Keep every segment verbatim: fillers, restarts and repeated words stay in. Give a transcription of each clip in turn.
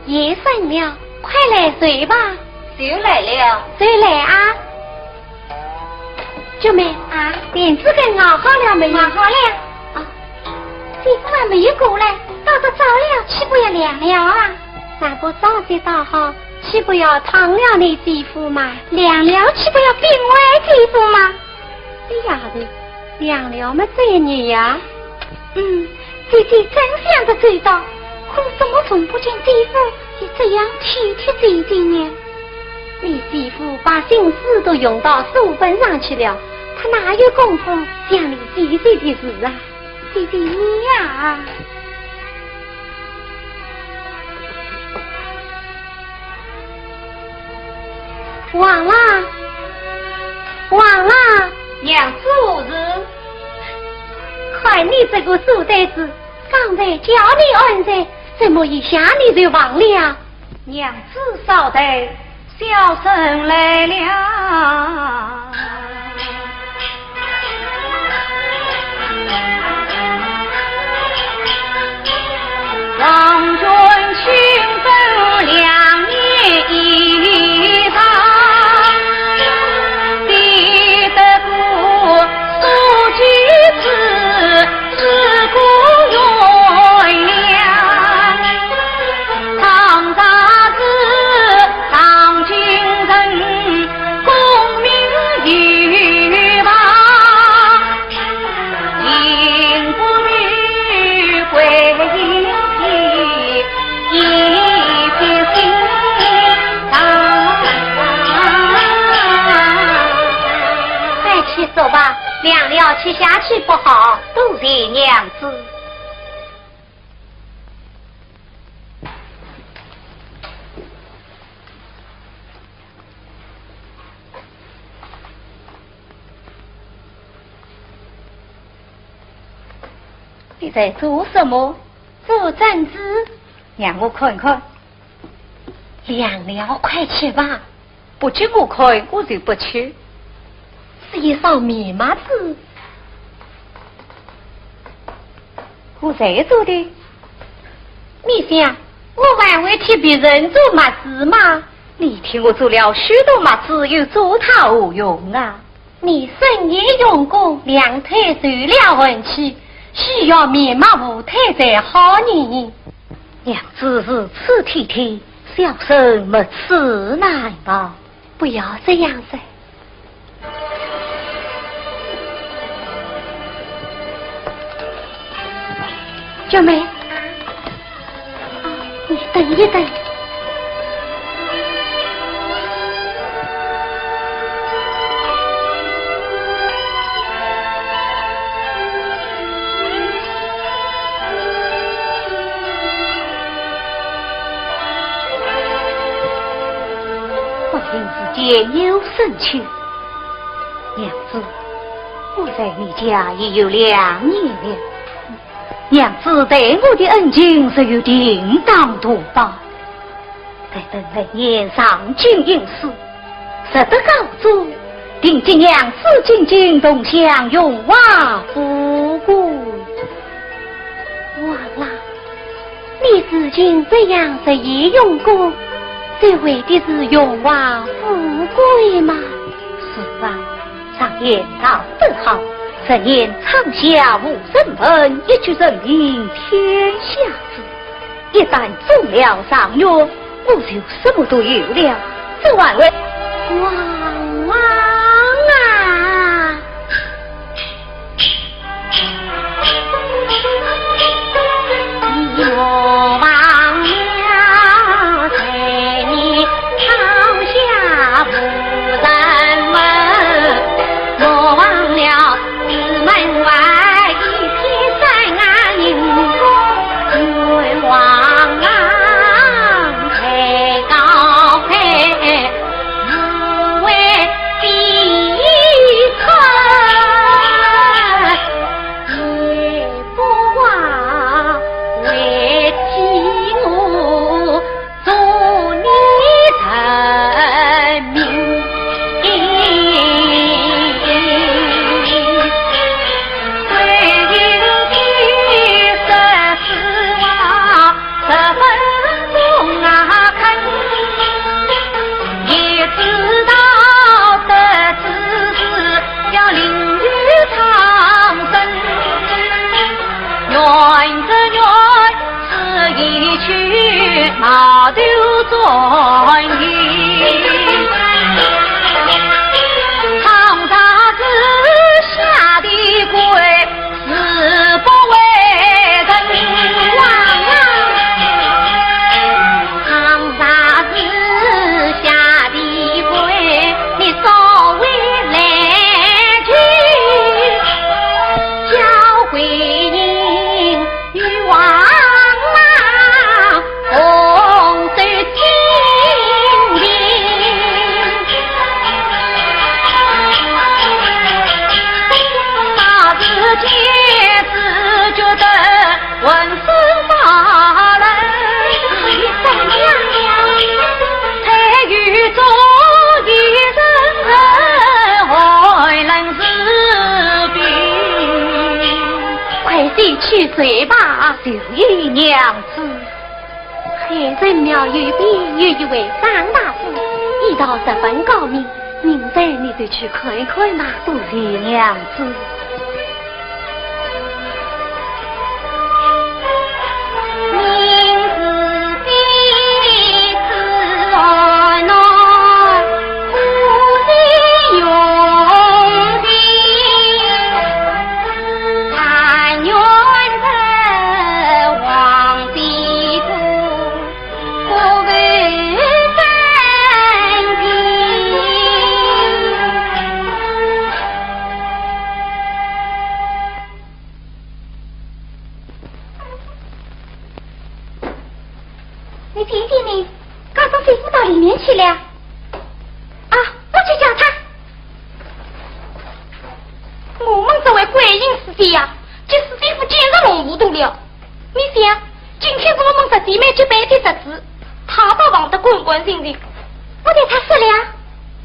夜深了，快来睡吧。就来了。就来啊。 九妹啊，莲子羹熬好了没有？熬好了。啊，姐夫还没有过来，到得早了，岂不要凉了啊？那不早些倒好，岂不要烫了你姐夫嘛？凉了岂不要冰坏姐夫嘛？哎呀的，凉了么再热呀。嗯，姐姐真想得周到，可怎么从不见姐夫也这样体贴姐姐呢？ 你姐夫把心思都用到书本上去了，他哪有功夫想你姐姐的事啊？姐姐你呀，王郎，王郎。娘子何事？看你这个书呆子，刚才叫你安睡，怎么一下你就忘了？ 娘子稍待，小生来了。快去说吧，凉了吃下去不好。多谢娘子。 你在做什么？做针黹。让我看看。 凉了，快去吧。不给我看，我就不去。是一双棉袜子。我谁做的？你想，我还会替别人做袜子吗？你替我做了许多袜子，又做它何用啊？ 你深夜用功，两腿受了寒气，需要棉袜护腿才好呢。娘子如此体贴，小生没齿难忘。不要这样子。九妹， 你等一等。不幸之间有深秋。娘子，我在你家已有两年了。 娘子待我的恩情，实有定当图报。待等来年上京应试，实得高中，定给娘子进京同享荣华富贵。王郎，你如今这样日夜用功，只为的是荣华富贵吗？是啊， 常言道得好，十年窗下无人问，一举成名天下知。一旦中了状元，我就什么都有了，这还为……王郎啊！ 你莫忘了，在你窗下无人问，莫忘了，四门外一片山啊，银宫，冤枉啊，太高飞，无为庄园，唐朝之下的官是不为人。王啊，唐朝之下的官，你所谓来去，教会人与王啊。 同受清贫。那时见是觉得浑身发冷，太与众的人寒冷之冰。快些去睡吧。是，娘子。 海神庙右边有一位张大师，医道十分高明，明日你就去看一看吧。多谢娘子。你听听呢，刚刚谁不到里面去了？啊，我去叫他。 我们这位桂英师姐呀，给师姐夫简直弄糊涂了。你想，今天是我们师姐妹结拜的日子，她倒忘得干干净净。我对她说了，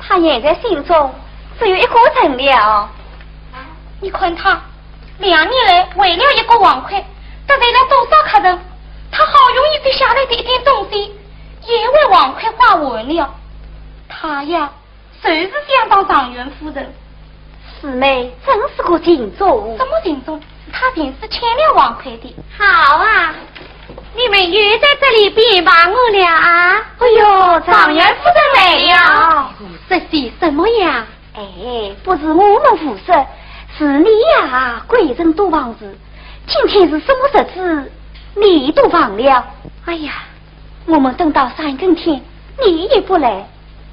她现在心中只有一个人了。你看她，两年来为了一个王魁，得罪了多少客人，她好容易积下来的一点东西，也为王魁花完了。她呀， 就是想当状元夫人。师妹真是个情种。什么情种？她便是欠了王魁的。好啊，你们又在这里编排我了啊？哎呦，状元夫人来了。胡说些什么呀？哎，不是我们胡说，是你呀，贵人多忘事。今天是什么日子，你都忘了？哎呀，我们等到三更天，你也不来。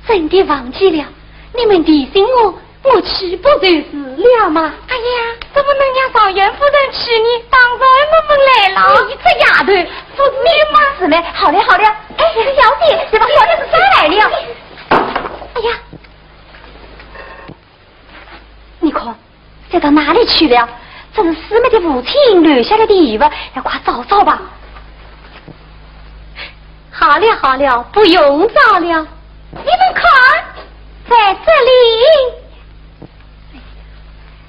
真的忘记了，你们提醒我，我去不就是了吗？哎呀，怎么能让状元夫人去呢？当然我们来了。你这丫头，不是你吗？师妹，好了好了，哎，小姐，这把小姐是谁来了？哎呀，你看， 飞到哪里去了？这是师妹的父亲留下来的遗物，要快找找吧。好了好了，不用找了。你们看，在这里。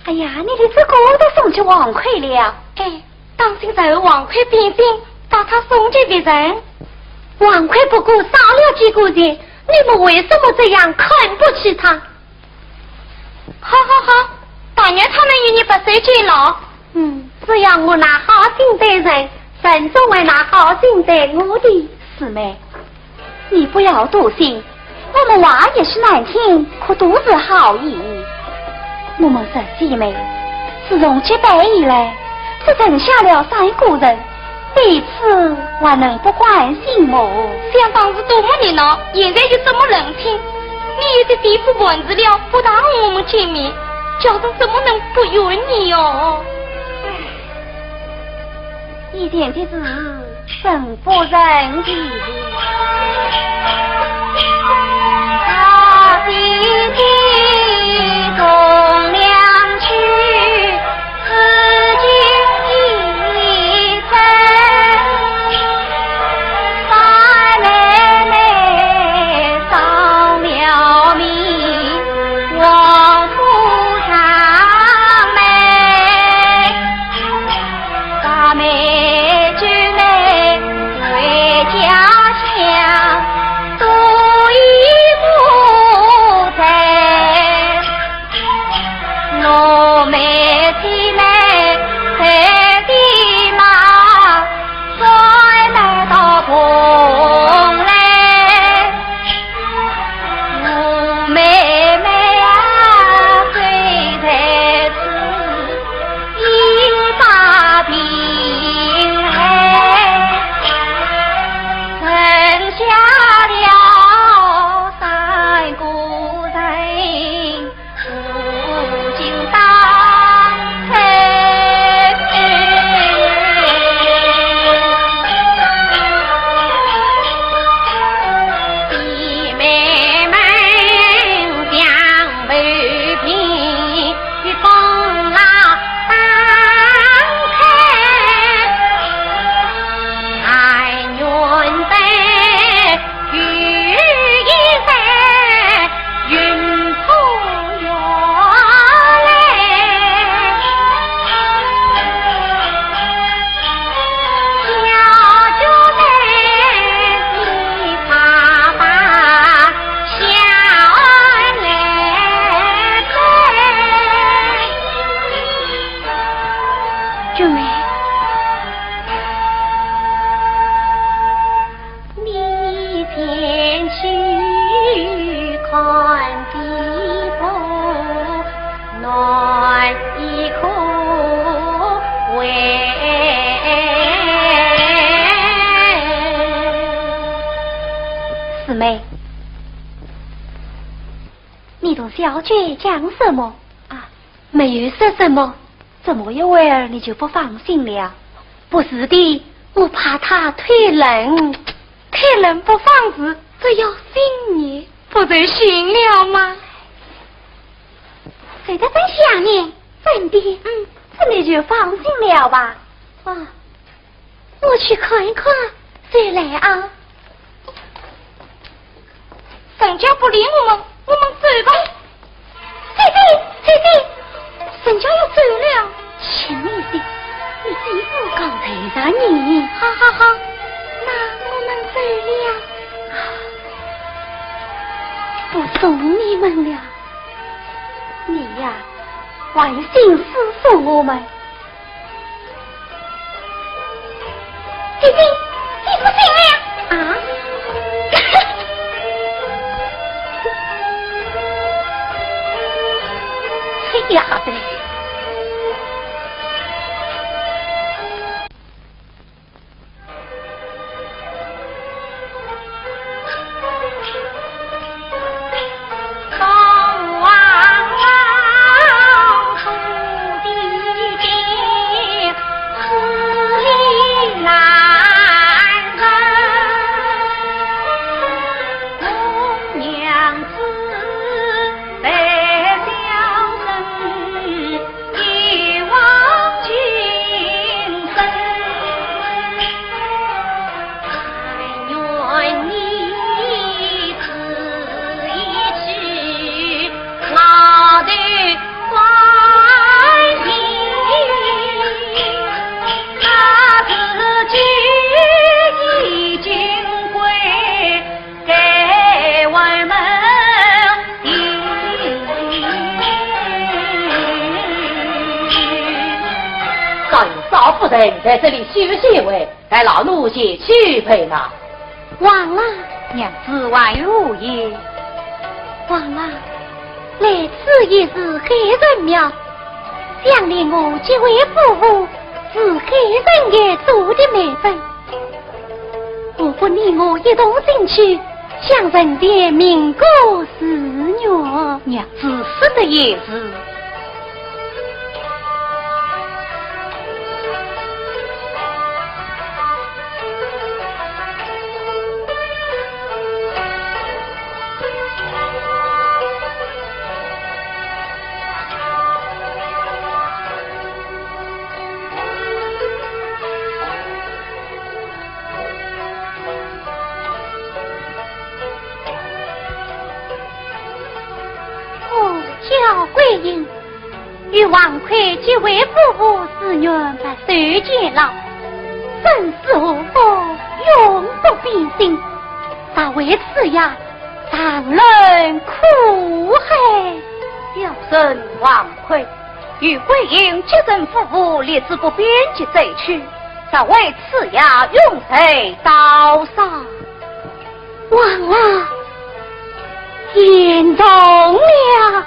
哎呀，你连这个都送给王魁了。哎，当心日后王魁变心，把他送给别人。王魁不过少了几个钱，你们为什么这样看不起他？ 好好好，但愿他能与你白首偕老。嗯，只要我拿好心待人，人总会拿好心待我的。师妹，你不要多心，我们话也许难听，可都是好意。我们十姐妹，自从结拜以来，只剩下了三个人， 彼此还能不关心么？想当时多么热闹，现在又这么冷清。你有些地方办事了，不搭我们见面，叫人怎么能不怨你哟？唉，以前的事，真不忍提。下了三个人，不禁当口。弟妹们将被瓶 风浪打开，哀怨的雨一在云头摇来。小脚在地踏踏 下来呗。君妹，你前去看地婆，暖一口喂。四妹， 你同小姐讲什么？啊，没有说什么。这么一会儿你就不放心了？不是的，我怕她忒冷。忒冷不妨事，只要心热，不就行了吗？谁的真想呢？真的？嗯，这你就放心了吧。啊， 我去看一看，谁来啊？人家不理我们，我们走吧。姐姐，姐姐，人家要走了。钱妹子，你真是高头上人。好好好，那我们走了。不送你们了。你呀，还心思送我们。 姐姐，你不行了呀？啊？嘿呀，好的嘞。少爷，少夫人在这里休息一会，待老奴前去陪骂。王郎。娘子还有何言？王郎，来此已是海神庙，想你我结为夫妇，是海神爷做的媒份。 不妨你我一同进去，向神前明个誓愿。娘子说的也是。 哦，敫桂英，与王魁结为夫妇，誓愿白首偕老，生死祸福永不变心。但为此呀， 常忍苦海。小生王魁，与桂英结成夫妇，立志不边际再娶，只为此夜永在刀上。王郎，言重了。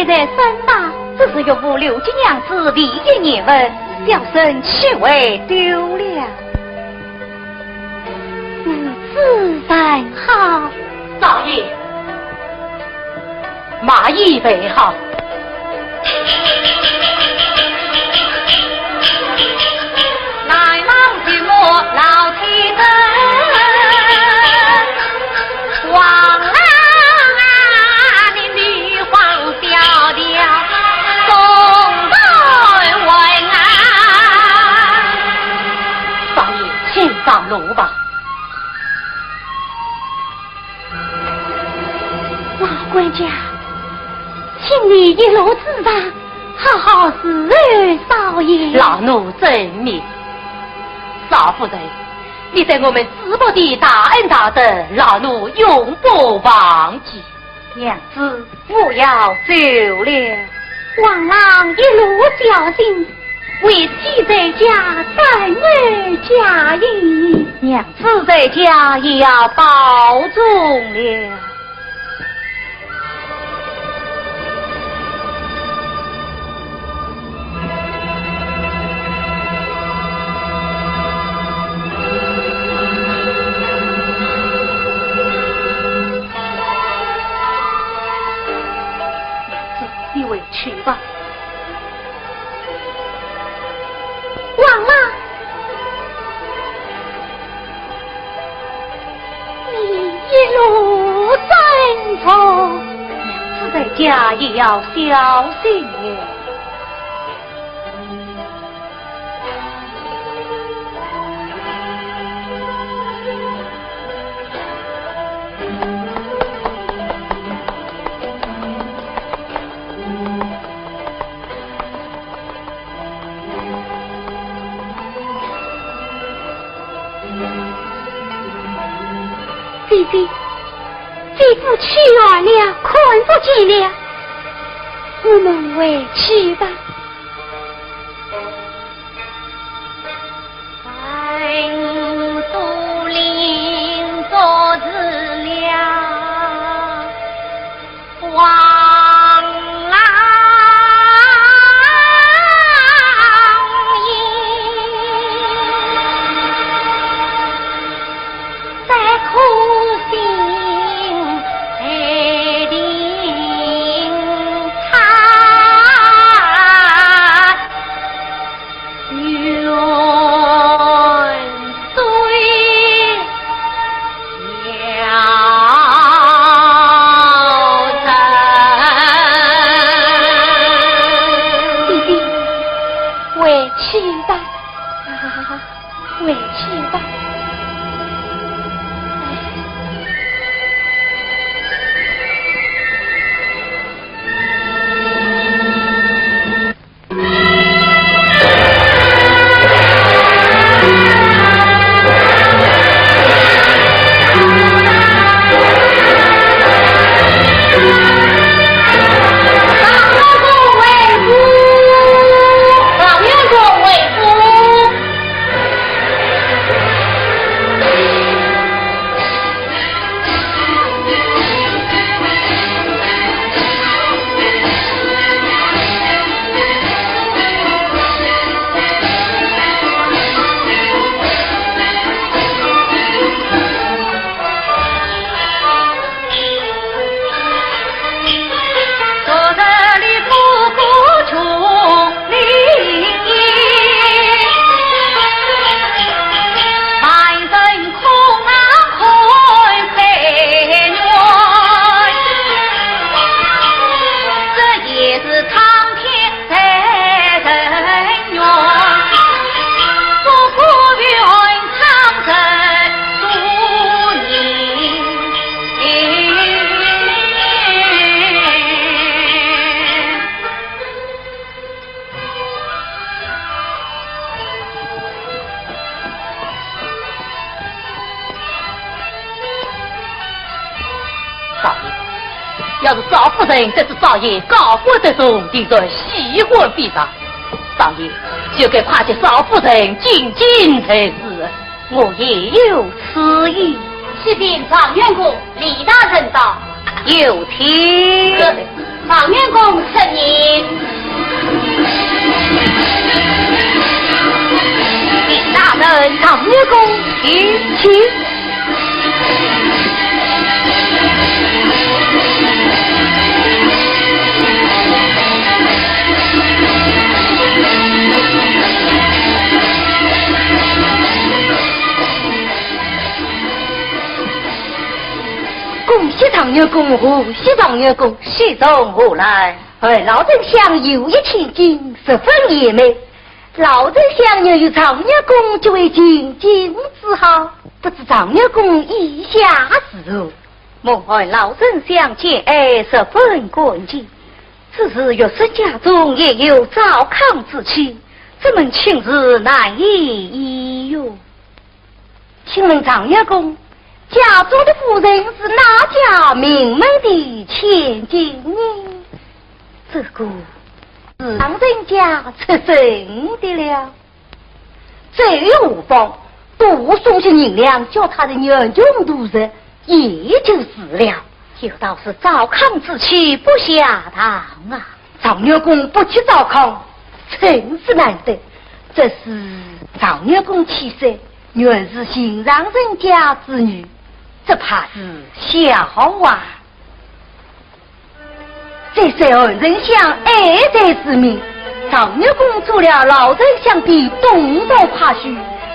在山大，这是岳父留给娘子唯一念份，小生岂会丢了？如此甚好。少爷，马已备好。来望舅母老妻子。 王郎啊，你女皇小调，送人问安。少爷，请上路吧。老管家，请你一路之上，好好侍候少爷。老奴遵命。少夫人， 你对我们主仆的大恩大德，老奴永不忘记。娘子，我要走了。王郎一路小心，为妻在家等候佳音。娘子在家也要保重了。 你回去吧。王郎，你一路珍重。娘子在家也要小心点。 姐姐，姐夫去远了，看不见了，我们回去吧。 姐姐，回去吧。啊，回去吧。 少爷，要是少夫人得知少爷高官得中，定然喜欢非常。少爷，就该快接少夫人进京才是。我也有此意。启禀状元公，李大人到。有请。状元公请。请大人。状元公请。请。 恭喜状元公，贺喜状元公。喜从何来？哎，老丞相有一千金，十分贤美。老丞相愿与状元公结为秦晋之好，不知状元公意下如何？蒙恩老丞相见爱，十分感激。只是学生家中也有糟糠之妻，这门亲事难以依哟。 请问状元公，家中的夫人是哪家名门的千金呢？这个是让人家出身的了。这又无妨，多送些银两，叫他的女儿穷途日，也就是了。有道是糟糠之妻不下堂啊。 状元公不去糟糠，真是难得。只是状元公气色，原是寻常人家之女，只怕是笑话。这是二丞相爱才之名，状元公做了老丞相的东道快婿，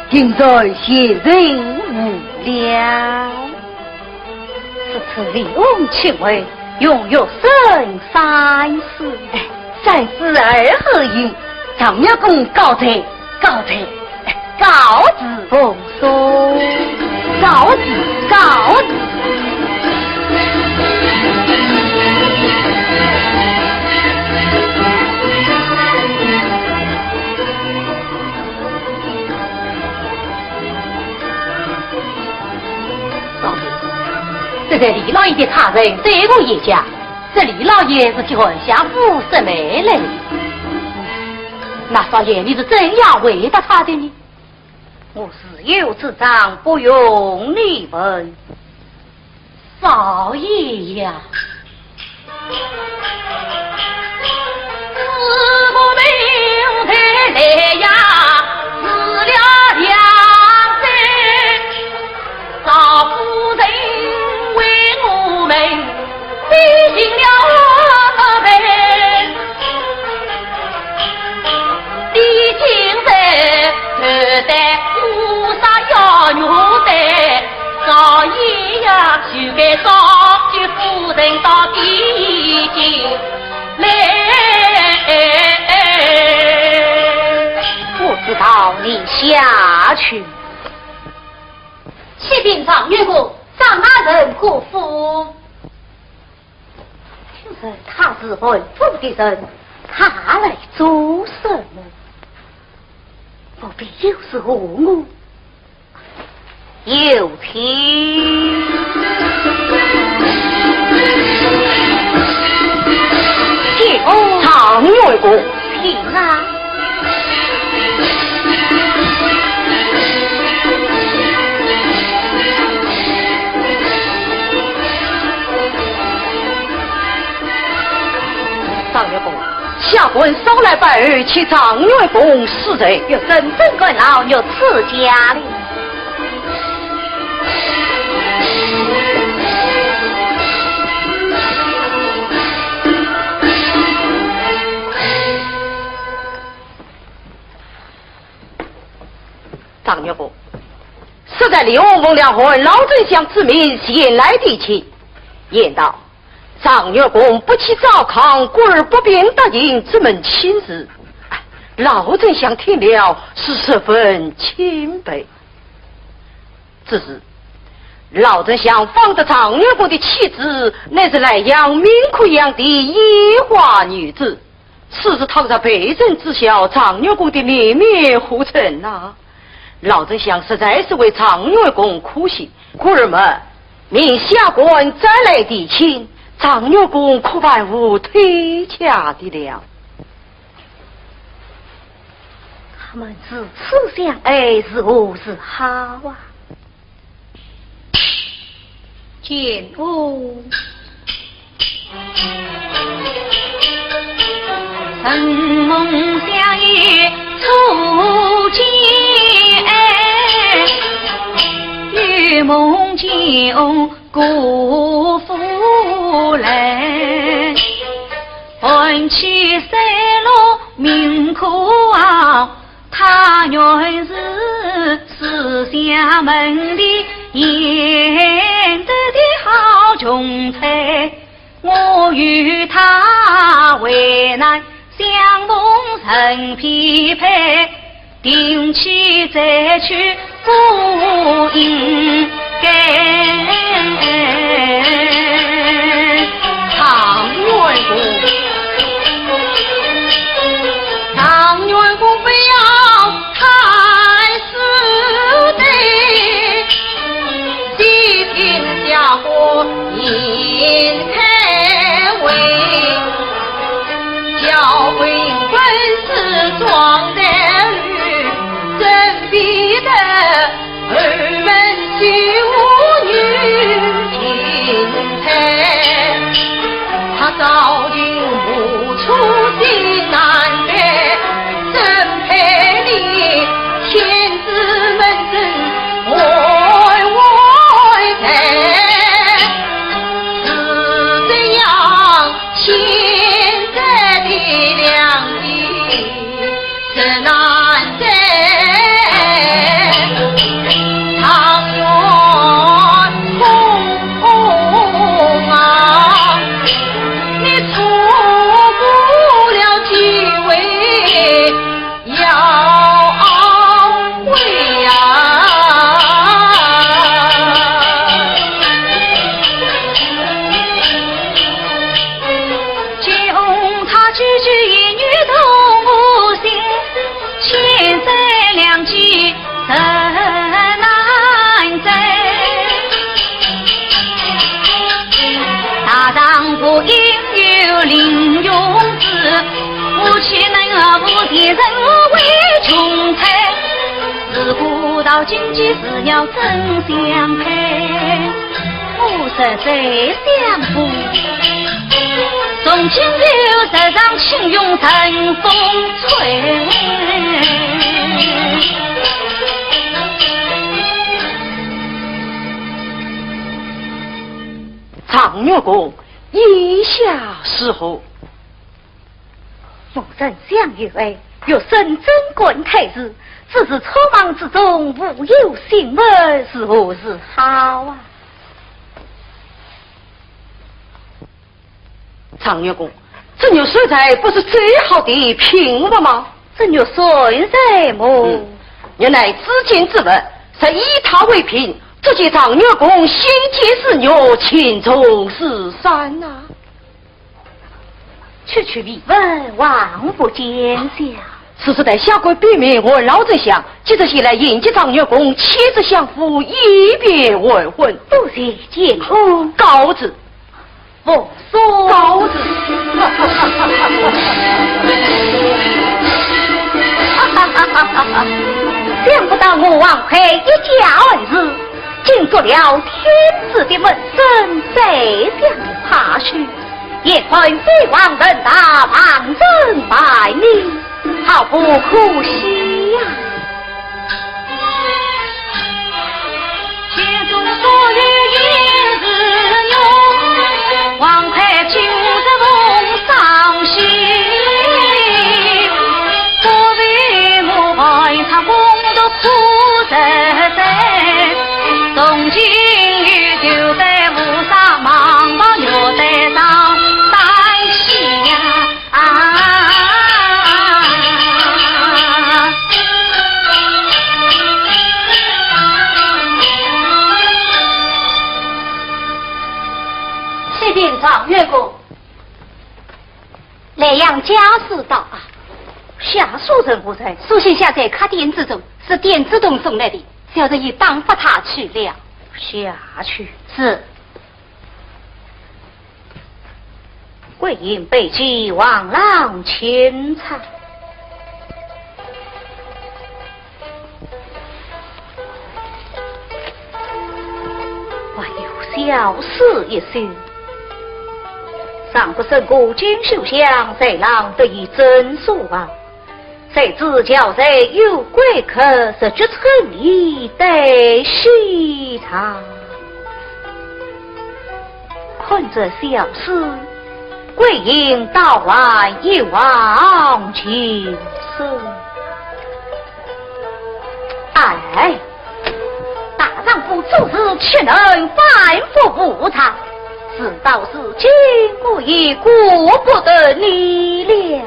定然贤人无量。 此次李翁请安，容学生三思。哎，三思而后行，状元公告罪，告罪，哎，告辞。奉送。告辞，告辞。 老弟，这个李老爷的差人对我一讲，说李老爷是去含香府说媒来的。那少爷，你是怎样回答他的呢？我自有主张，不用你问。 少爷呀。我知道，你下去。启禀状元公，张大人过府。 听说他是文武的人，他来做什么？不必有失和我。有请。见过状元公。 请啊。状元公，下官上来拜候，请状元公恕罪。有甚怎敢劳虐自家哩？ 状元公，实在李翁奉了韩老丞相之命前来提亲，言道状元公不去糟糠，故而不便答应这门亲事。老丞相听了是十分钦佩。只是老丞相方得状元公的妻子，乃是莱阳名科场的烟花女子， 此事倘若被人知晓，状元公的脸面何存呐？老丞相实在是为状元公可惜，故而嘛，命下官再来提亲，状元公可万无推却的了。他们如此相爱，如何是好啊？见过。梦想一初见，又梦见我姑父来，欢喜三六命可好，他原是四相门第贤德的好穷才。 我与他为难，相逢成匹配，定期再去不应该。状元公，状元公不要 太师的，细听下官言开回，教会本是庄台女，真比得后门绣女英才。 他朝廷无处心难配，怎配你天子门生外外才？是怎样现在的良机 实难得。状元公啊，你错过了机会，要悔呀。 见红茶句句言语动我心，千山两极实难在。大丈夫应有临终志，我岂能负前程为穷才？如果到今际是要怎相配？ 我实在想不，从今后日常轻用乘风吹。状元公，意下如何？ 夫人想有爱，欲深真观太师，只是匆忙之中无有信物，如何是好啊？状元公，这玉扇台不是最好的品物吗？这玉扇台么？嗯，原来至贱之物，实以它为品，足见状元公心坚似玉，情重似山呐。 区区礼物，望不见笑。此事待下官禀明，我老丞相，即日前来迎接状元公，亲自相府，以便完婚。多谢见过。告辞。不送。告辞。想不到我王魁一介儿子，竟做了天子的门生，宰相的派系。 也算飞黄腾达，望尘万里，好不可惜呀！启禀状元公， 莱阳家书到啊。下书人何人？书信下在客店之中，是店子东送来的，小人已打发他去了。下去。是。桂英备酒，王郎请餐。 还有小诗一首，十上个圣姑金秀香在郎得以赠书房，谁知巧在有贵客，日久春意待西茶。看着小诗，桂英倒还一往情深。哎，大丈夫做事岂能反复无常？事到如今，我也顾不得你了。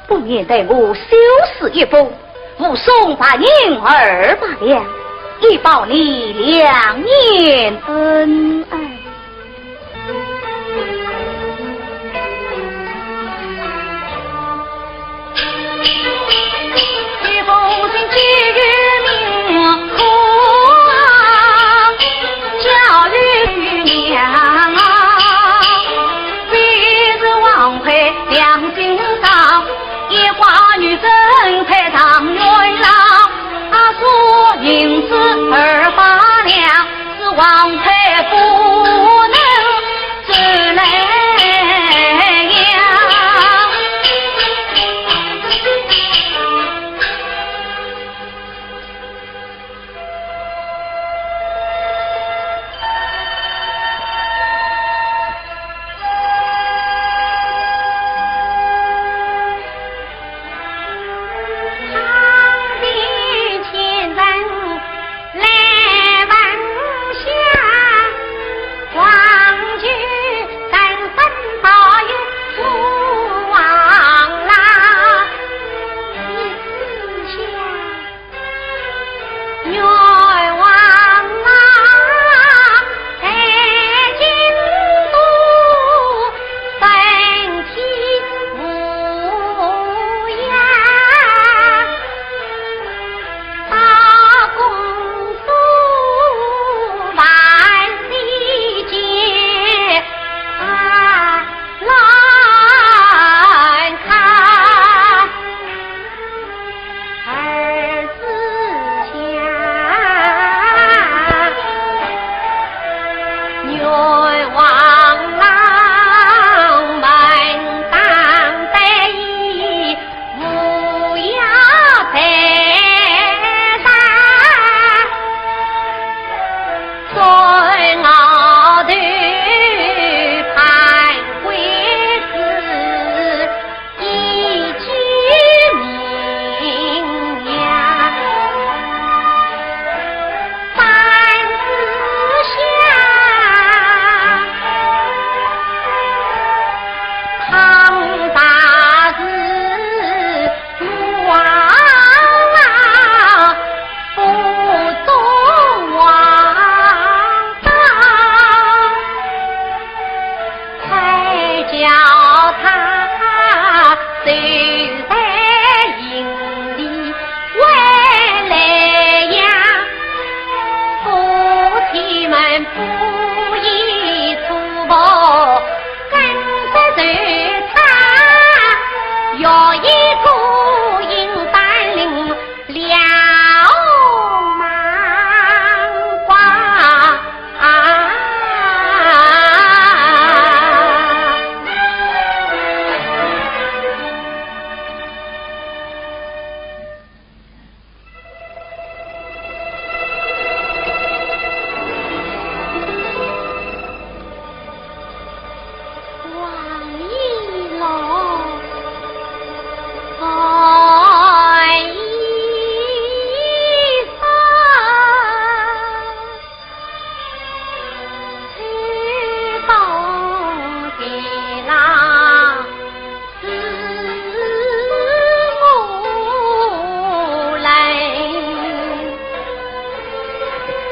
不免待我修书一封，附送白银二百两，以报你两年恩爱。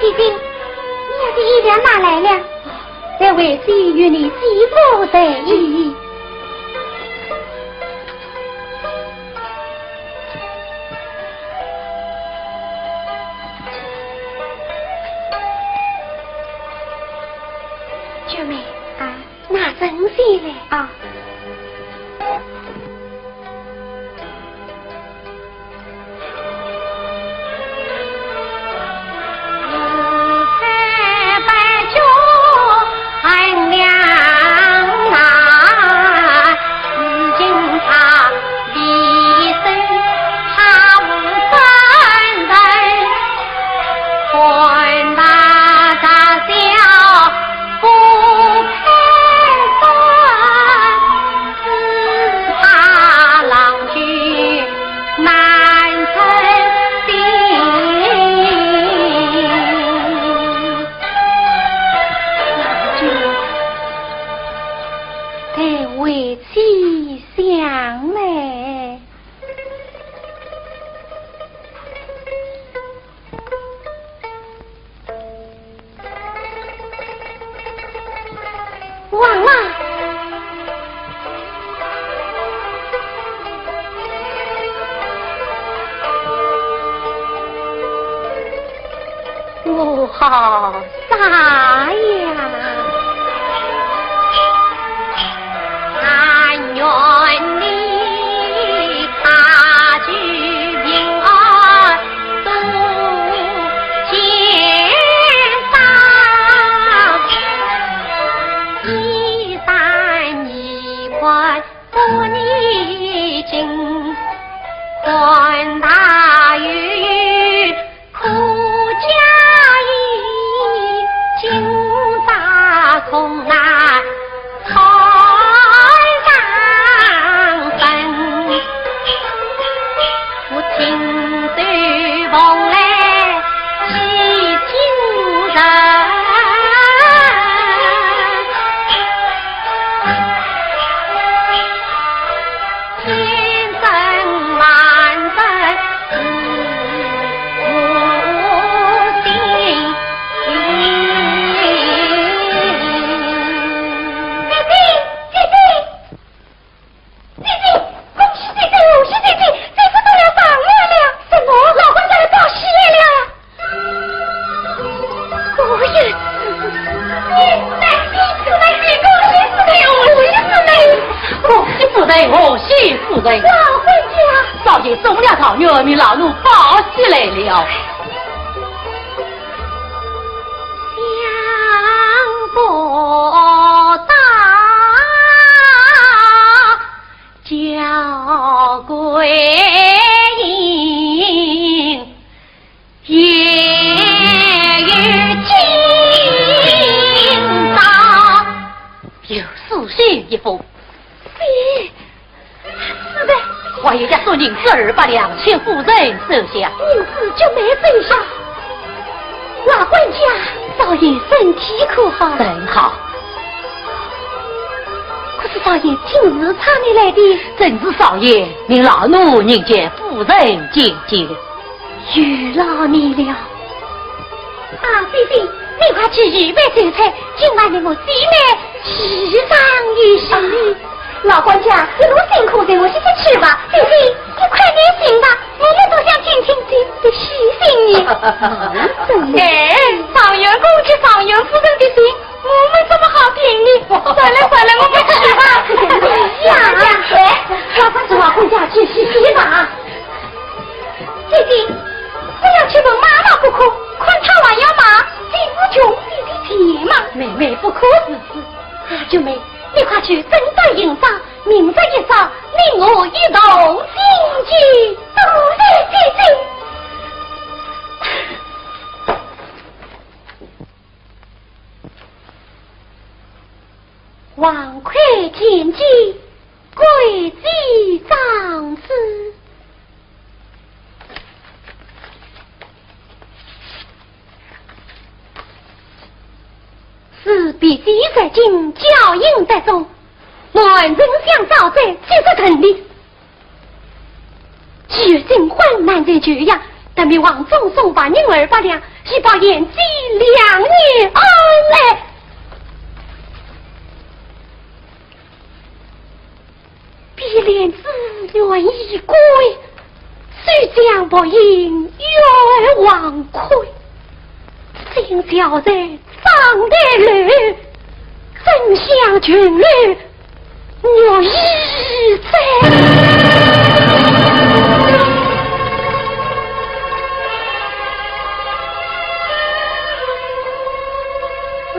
姐姐，你要的衣料拿来了。这回姐与你姐夫在一起。九妹啊，拿针线来啊。待为妻想来。 王啊！我好傻呀！但愿你大举平安 姐姐，姐姐，恭喜姐姐，贺喜姐姐，姐夫中了状元了。什么？老官家来报喜来了。我也是。你来，你来，恭喜夫人，恭喜夫人。恭喜夫人，贺喜夫人。老官家。少爷中了状元，命老奴报喜来了。想不到 敫桂英也有今朝。有书信一封。是，是的。还有押送银子二百两，请夫人收下。银子就没收下。老官家，少爷身体可好？甚好。 可是少爷请侍差你来的。正是少爷命老奴迎接夫人进京。有劳你了。啊，姐姐，你快去预备酒菜，今晚你我姊妹喜上一喜。啊，老官家，一路辛苦，随我歇歇去吧。姐姐，你快点醒吧，我们都想听听姐夫的喜讯呢。哎，状元公接状元夫人的信， 我们怎么好听呢？算了算了，我们去吧。呀，哎，快快去老公家去洗洗吧。姐姐，不要去问妈妈不可，看她还要骂，姐夫穷，姐姐贱嘛。妹妹不可如此。啊，九妹，你快去整顿行装，明日一早，你我一同进京。多谢姐姐。 王魁见驾，跪接长子。是必须在京，交印得中，男人想招贼，即是等你。 既然金婚难在就呀，得命王忠送白银二百两，以报贤婿两年恩来。碧莲子愿已归，谁将白银与尔王魁？今朝在章台楼，怎向琼楼 我已在。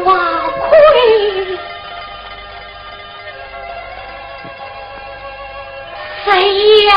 王魁，谁呀？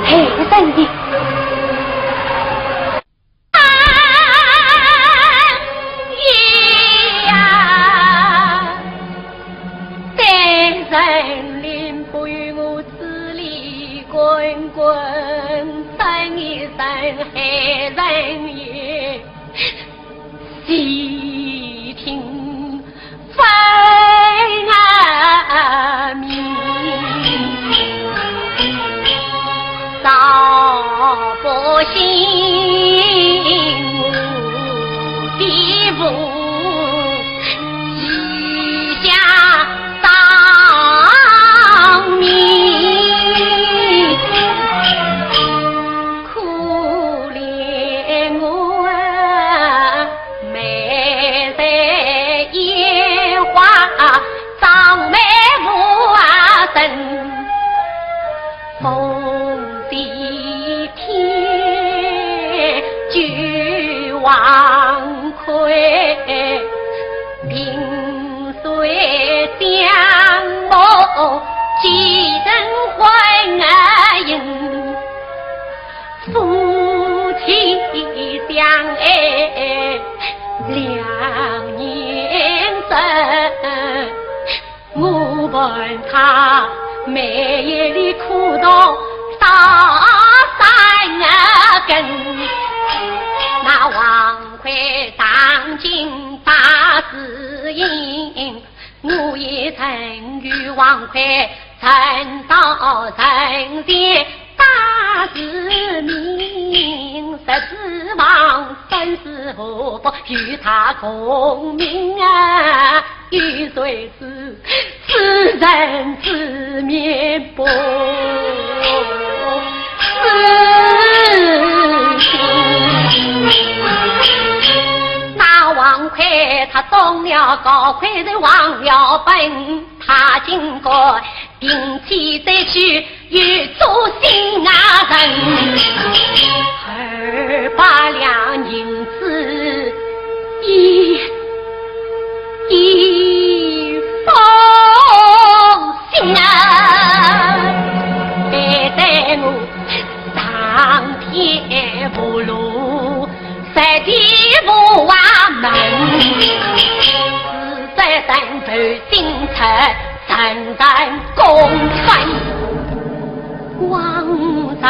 嘿，三弟。 那王魁他中了高，魁人忘了本，他竟敢 并且再去又做新啊人，二百两银子一一封信啊，背在我上天无路，在地无门，自在等头心出。 人人公分。王人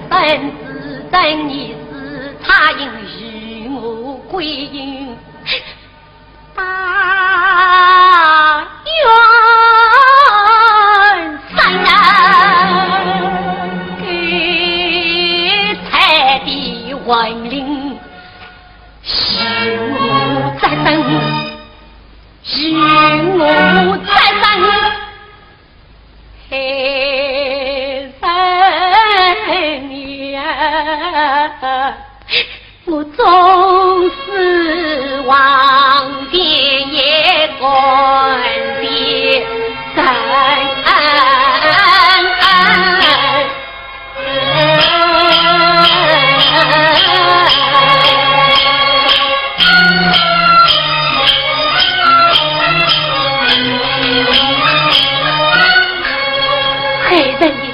生子，正义是差人与我归隐。大元生啊，狗才的魂灵，与我再等，与我再等。 嘿，人呀，我总是望见一个的人。 海人呀，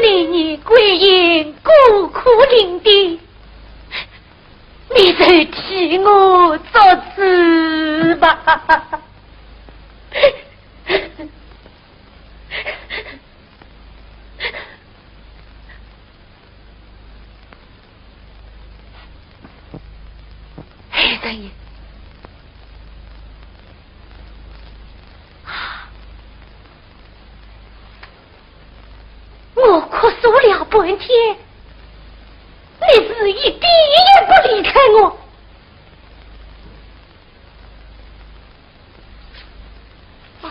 你年归隐，孤苦伶仃，你就替我作主吧。 哎，大爷，我哭诉了半天，你是一点也不理睬我。 哦，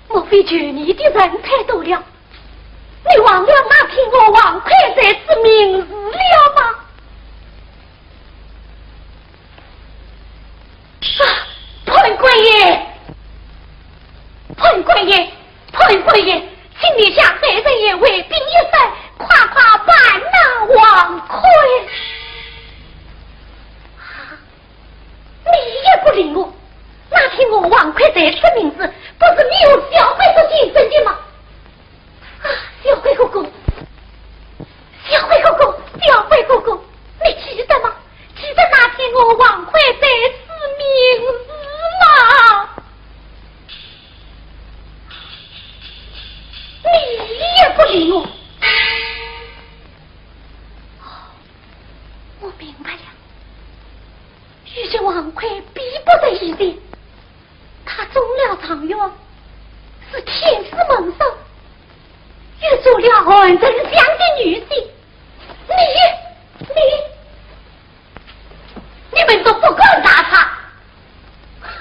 莫非求你的人太多了？你忘了那天我王魁在此盟誓了吗？啊，判官爷，判官爷，判官爷，请你向大人爷回禀一声，快快办那王魁。啊，你也不理我。那天我王魁在此盟誓，不是你用小鬼做见证的吗？啊，小鬼哥哥，小鬼哥哥，小鬼哥哥，你记得吗？记得那天我王魁在此盟誓吗？你也不理我。哦，我明白了。 如今王魁比不得以前，他中了状元，是天子门生，又做了韩丞相的女婿。你，你，你们都不敢打他，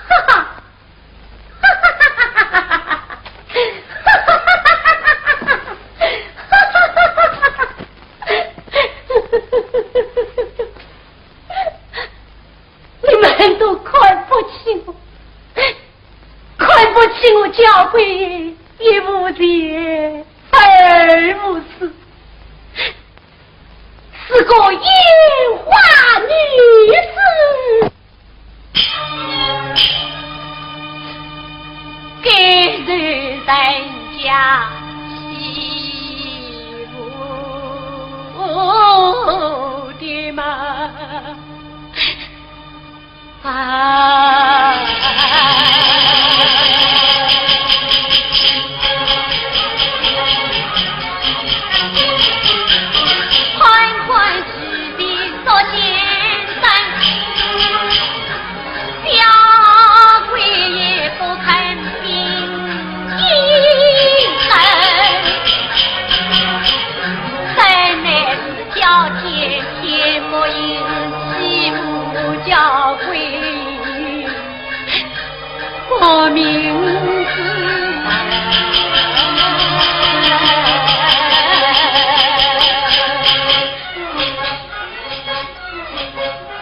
哈哈！ 你们都看不起我，看不起我，小鬼一无钱，二无势，是个烟花女子。 该是人家媳妇的嘛。啊。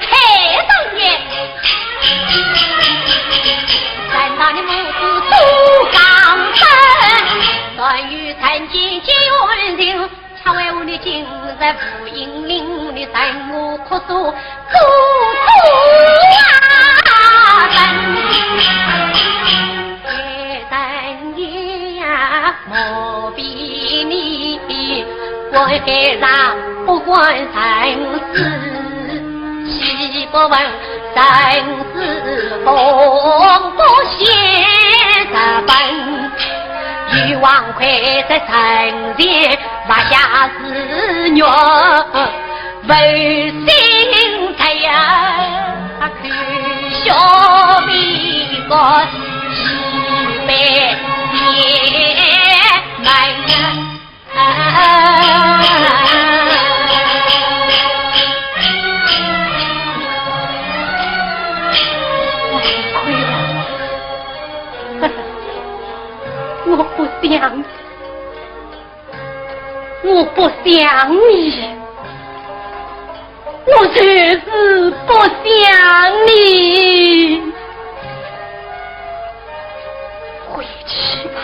嘿，大爷，难道你母子不讲分？但愿人间皆有人情， 恰为何你今日无影影，你怎么哭诉诉苦啊？人也莫比你，官非上不管人事，岂不问 生死功过先日本，与王魁在阵前，发下誓愿，违心在呀，可笑比个一百年门。 我不想，我不想你，我就是不想你。回去吧。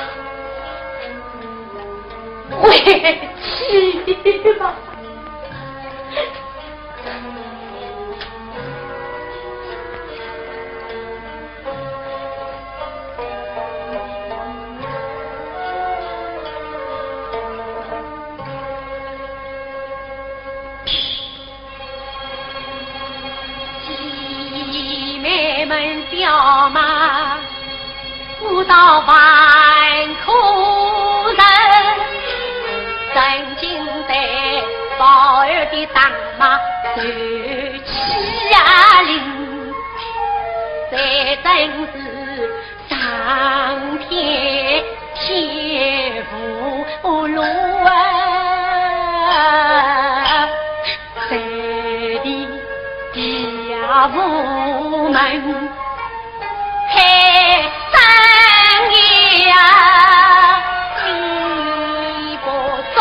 回去吧。姊妹们叫骂， 不到万苦人，曾经对宝儿的打骂受气啊淋，这真是伤天天无路啊！谁的爹无门？ 嘿，三爷呀，你不做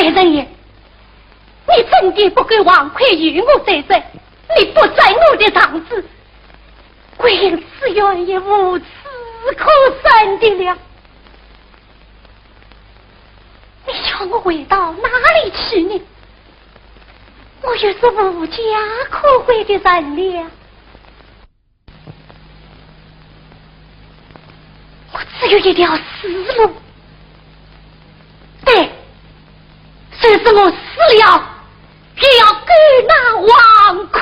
海神爷，你真的不给王魁与我再战，你不斩我的状子，桂英此冤也无处可伸的了。你要我回到哪里去呢？我又是无家可归的人了。 我只有一条死路。对，就是我死了，也要勾拿王魁。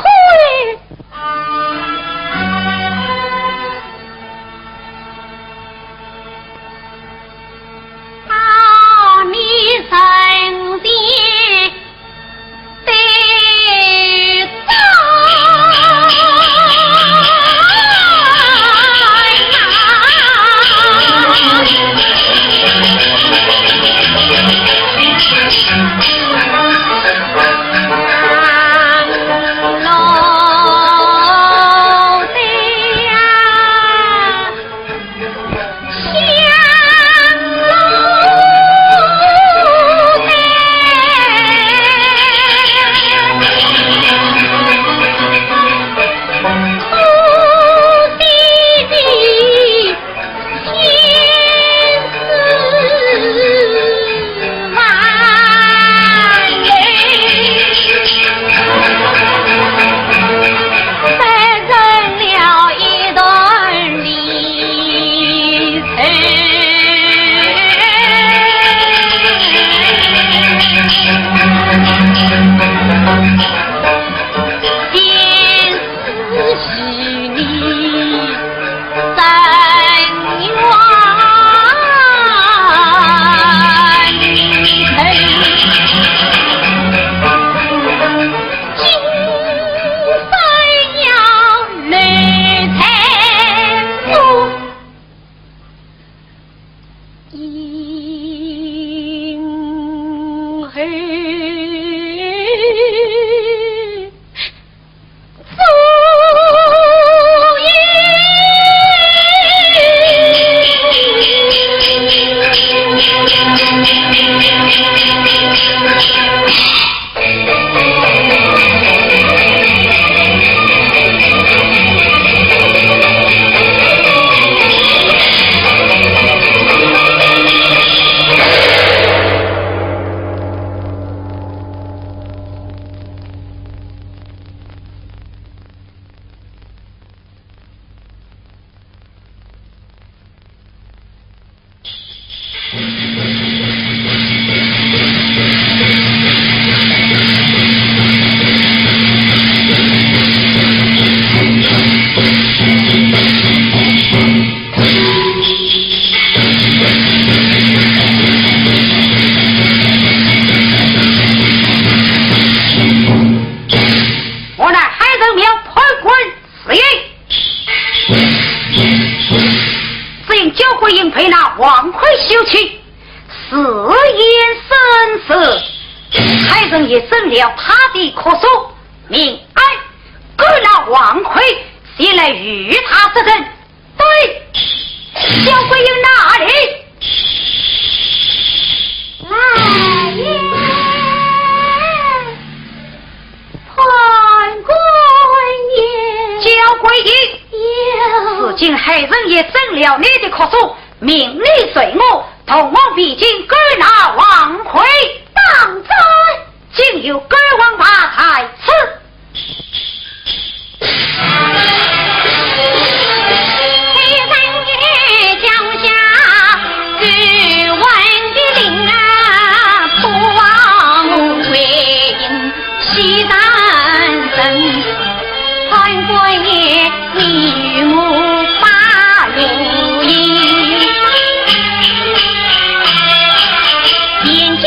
到你身边 我乃海神庙判官 是也。只因焦桂英被那王魁休妻，自缢身死，海神爷准了她的哭诉，命俺勾拿王魁，前来与她作证。对，焦桂英哪里？来也。 判官爷。焦桂英。有。如今海神爷准了你的哭诉，命你随我同往汴京勾拿王魁。当真？今有勾王牌在此。 判官爷，你与我把路引，沿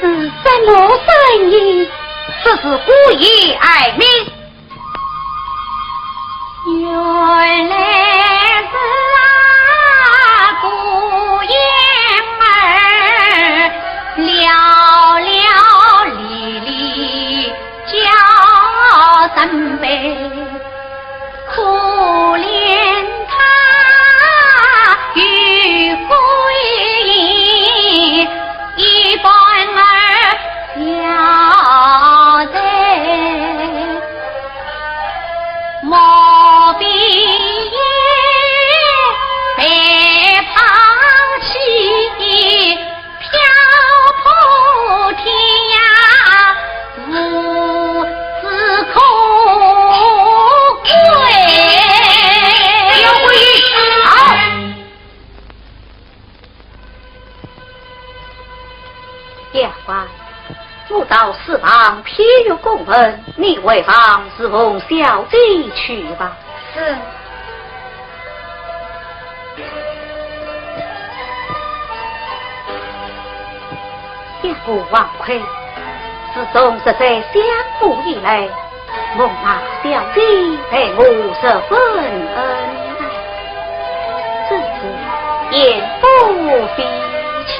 是什么声音？这是姑爷哀鸣。原来是啊，姑爷儿，了了离离叫声悲。 可怜他与归阴一般儿消瘦，莫非也被抛弃？ 漂泊天涯，无子可归。好。丫鬟，我到书房批阅公文，你回房侍奉小姐去吧。是。 谢过王魁，自从日在相府以来，蒙那小姐待我十分恩爱，真是言不必尽。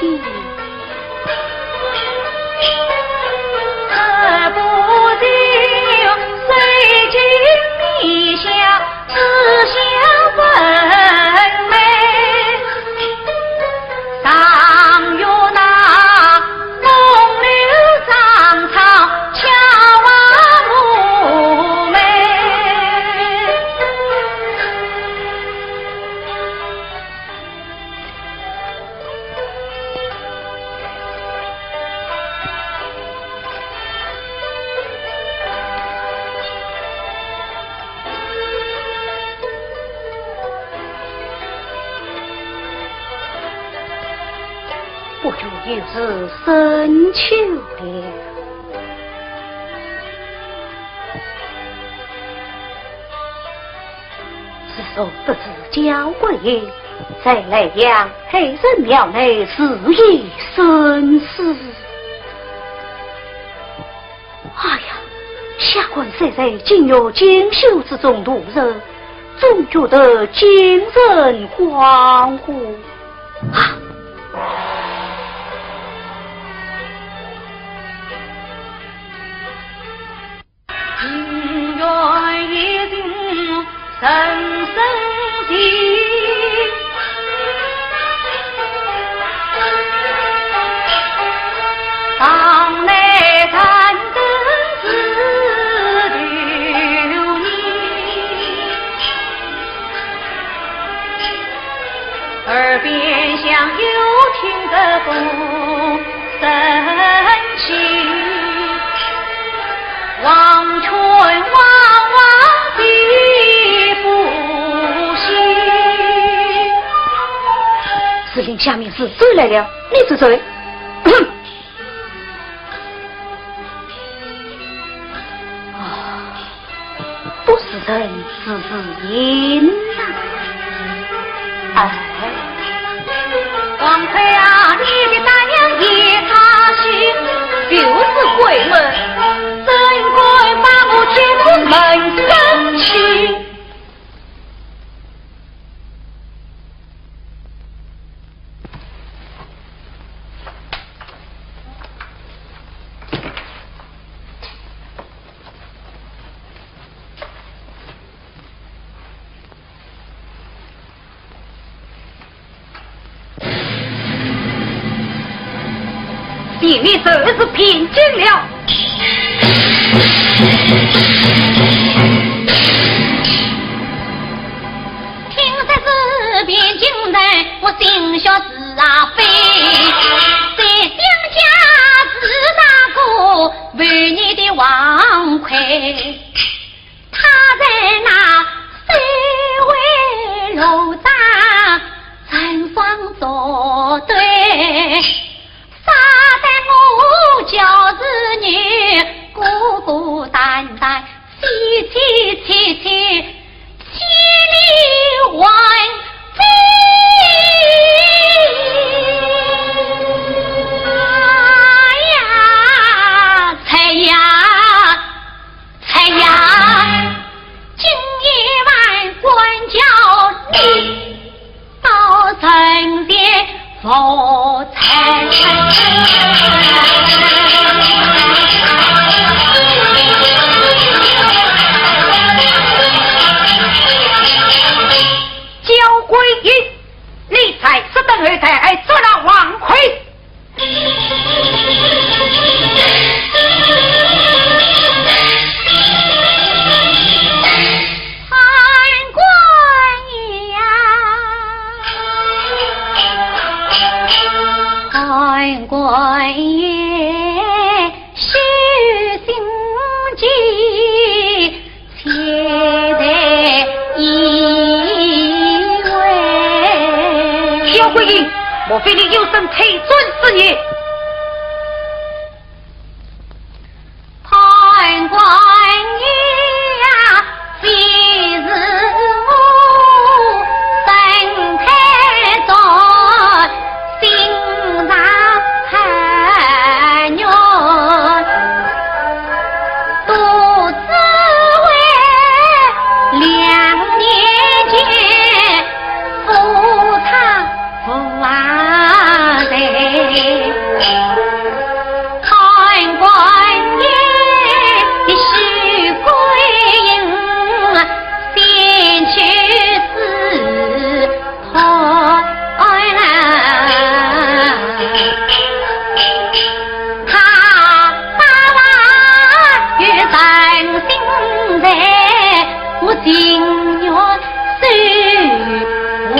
不觉又是深秋了。 自从得知焦桂英在莱阳海神庙内自缢身死，哎呀，下官虽在金玉锦绣之中度日，总觉得精神恍惚啊。 情愿一心深深情，堂内弹灯自流年。耳边响又听得风 声起，黄泉汪汪碧波心。是令下面是谁来了？你是谁？哼！啊。 不是人，只是影啊！哎，王魁啊，你的大娘也她是，就是闺门，怎敢把我接出门生去？ 地面就是平静了。听说是平静了，我心血是啊飞，在想家是那个为你的王魁。 他在那水围楼上成双作对，杀得我就是你孤孤单单，凄凄戚戚，千里还飞。哎呀！无罪。焦桂英，你在此等候待俺捉拿王魁。 判官爷，判官爷，许心急，且待一回。焦桂英，莫非你有甚退尊之意？ 判官爷，非是我身太重，心肠很软，都只为两年前夫差 无罪。判官爷，许桂英，先去自破案。他爸爸有真心在，我情愿 收回。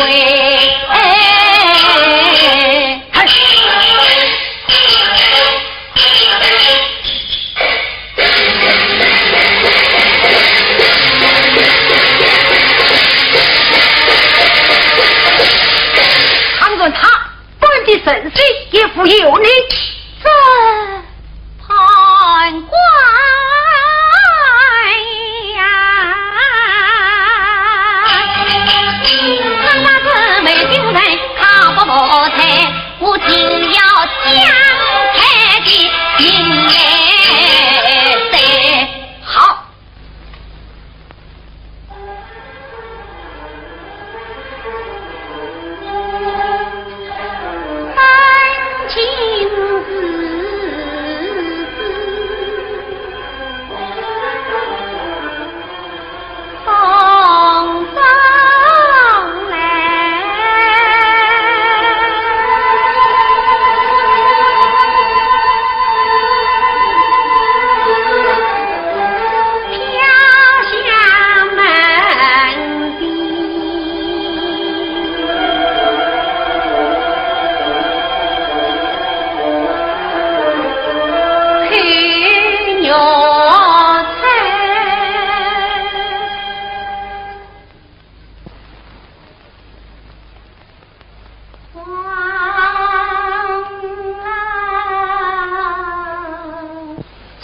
倘若他本地人士也无有你。这 判官呀，他那个没病人，他不谋财，我定要将他的命来塞。好。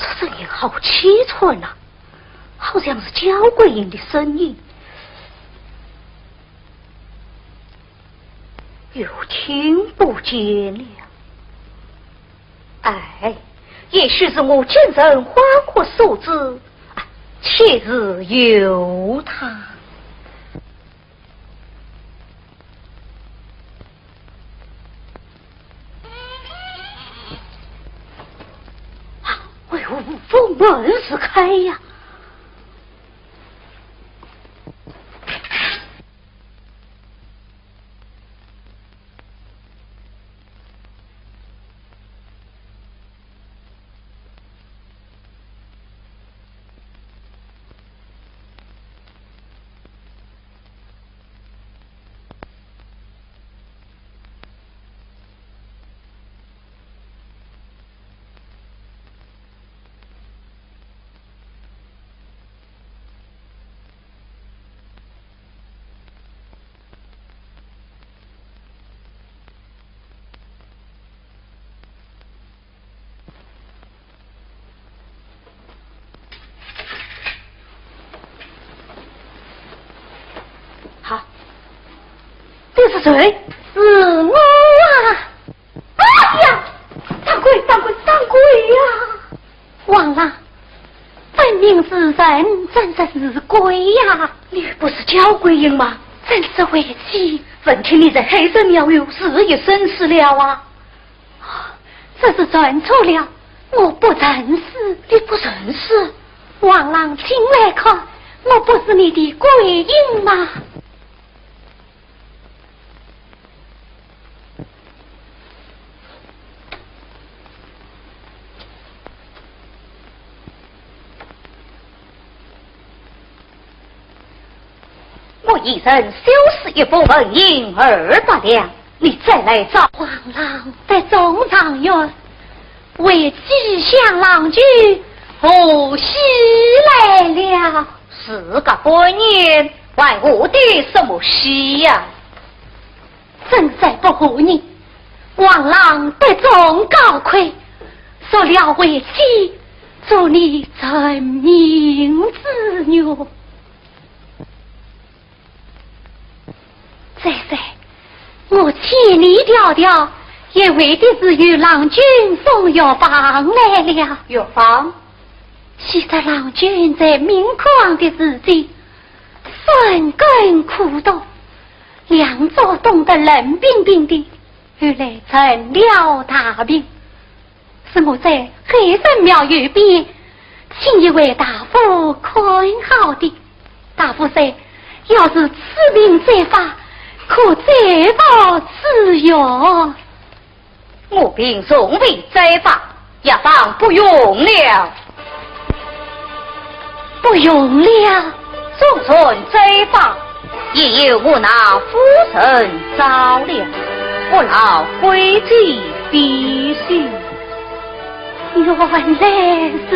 这声音好凄惨呐，好像是焦桂英的声音，又听不见了。哎，也许是我精神恍惚所致，啊，且自由他。 啊，为何无风门自开呀？ 好，这是谁？是我啊！哎呀，打鬼，打鬼，打鬼呀！王郎，分明是人，怎说是鬼呀？你不是焦桂英吗？真是危险！闻听你在海神庙有事，有生事了啊？这是传错了，我不认识。你不认识？王郎，请来看，我不是你的桂英吗？ 我一人收拾一封纹银二百两，你再来找。王郎得中状元，为妻向郎君贺喜来了。事隔半年，还贺的什么喜呀？真是不和你，王郎得中高魁，若料为妻，做你成名之女。 再说，我千里迢迢，也为的是与郎君送药方来了。药方？昔日郎君在明窟的时节，深耕苦读，两足冻得冷冰冰的，后来成了大病。 是我在海神庙右边，请一位大夫看好的。大夫说，要是此病再发，可再服此药。我病从未再发，药方不用了。 不用了。纵然再发，也由我那夫人找了，不劳贵姐费心。原来如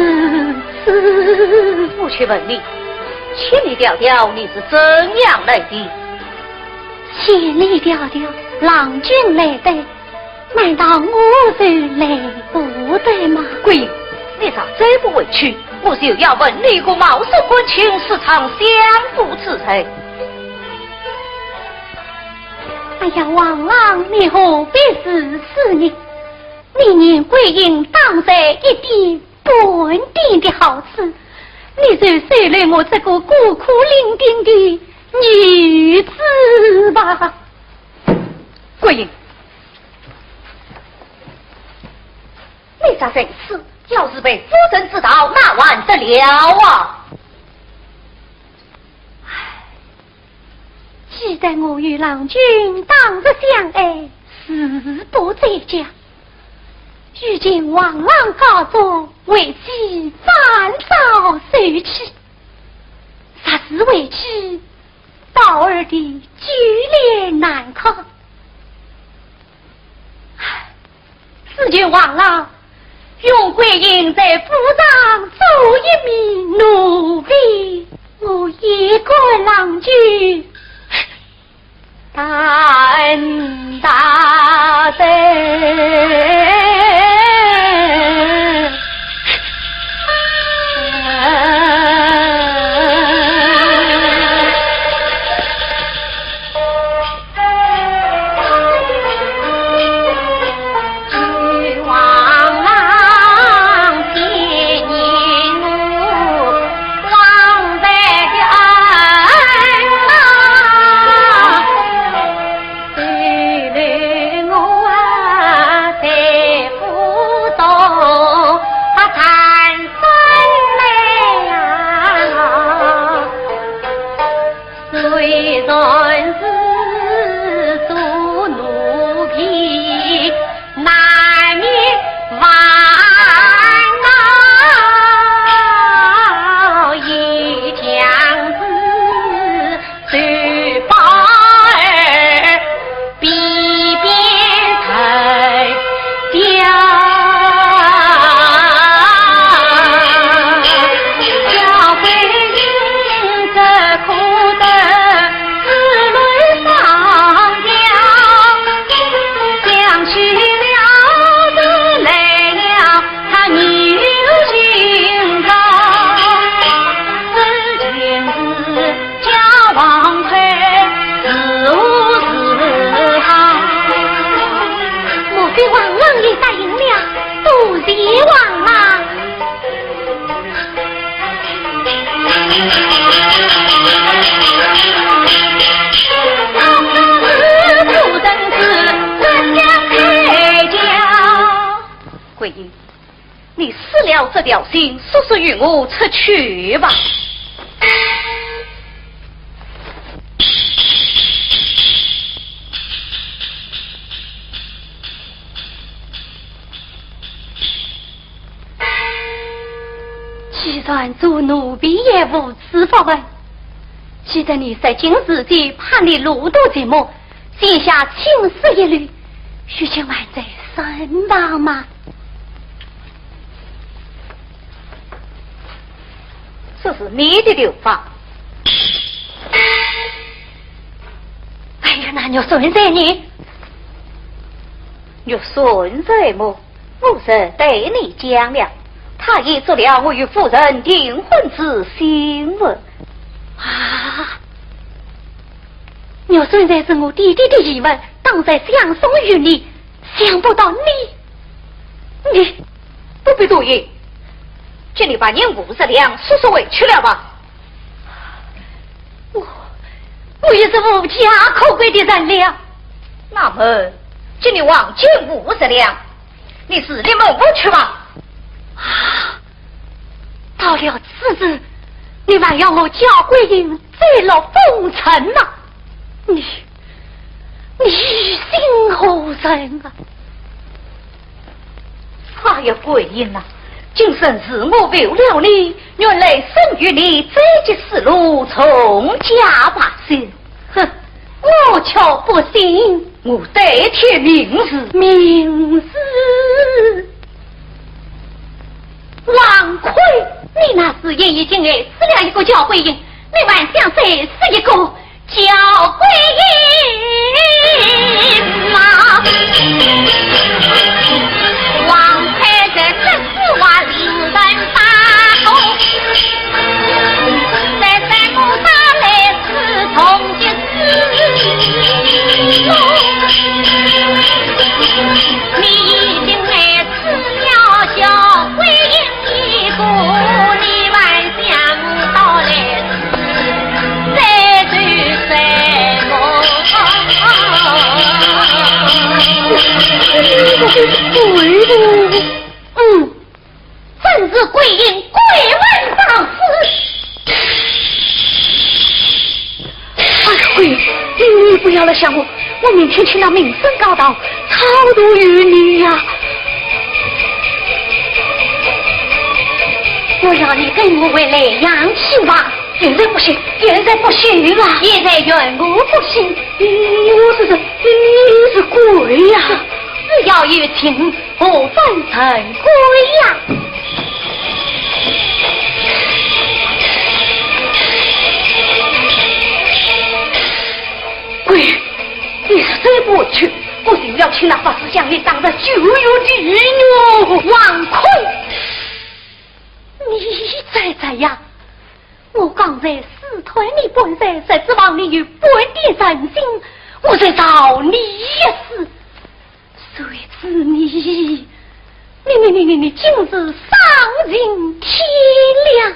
此。我且问你，千里迢迢你是怎样来的？千里迢迢，郎君来得 难道我就来不得吗？桂英，你若再不回去，我就要问你个冒失官清，私闯相府之罪。哎呀，王郎，你何必如此呢？你念桂英当在一点半点的好处，你就收留我这个孤苦伶仃的女子吧。桂英， 你这人是，要是被夫人知道，那还得了啊？唉，既然我与郎君当日相爱，誓不再嫁，如今王郎高中，为妻暂稍休妻，若是为妻， 宝儿的酒脸难看。唉，如今王郎，容桂英在府上做一名奴婢，我也甘郎君，大恩大德。小心速速与我出去吧。既然做奴婢也无此法门，既得你在今日的叛逆路途寂寞， 现下青丝一缕，须请还在身旁吗？这是你的头发。哎呀，那玉扇在呢？玉扇在么？我是对你讲了，她已做了我与夫人订婚之信物。啊， 玉扇在是我爹爹的遗物，当然相送于你，想不到你，你……不必多言，请你把银五十两速速回去了吧。我……我也是无家可归的人了。那么，请你还金五十两，你自立门户去吧。啊， 到了此时，你还要我焦桂英再落风尘吗？你……你心何忍啊？哎呀，桂英啊，今生是我负了你，愿来生与你再结丝路，重加白首。 哼，我却不信。我对天盟誓。盟誓？王魁，你那时也已经爱死了一个焦桂英，你还想再死一个焦桂英吗？王魁在这死话令人发抖，在山谷上来 是同一时，你已经来吃了小桂英一个，你还想到来吃，这是什么？嗯。 真是桂英鬼门上死。哎呀，桂英，你，你不要来想我，我明天去那名声高堂，超度于你呀。我要你跟我回莱阳去吧。现在不行，现在不行啊。现在怨我不行。你，你，我是谁？你，你是鬼呀。只要有情， 何分神鬼呀？鬼，你是谁不去？我定要请那法师将你打入九幽地狱。王魁，你在这呀？ 我刚才试探你半日，实指望你有半点人心，我才饶你一死。谁知你，你，你，你，你，你竟是丧尽天良！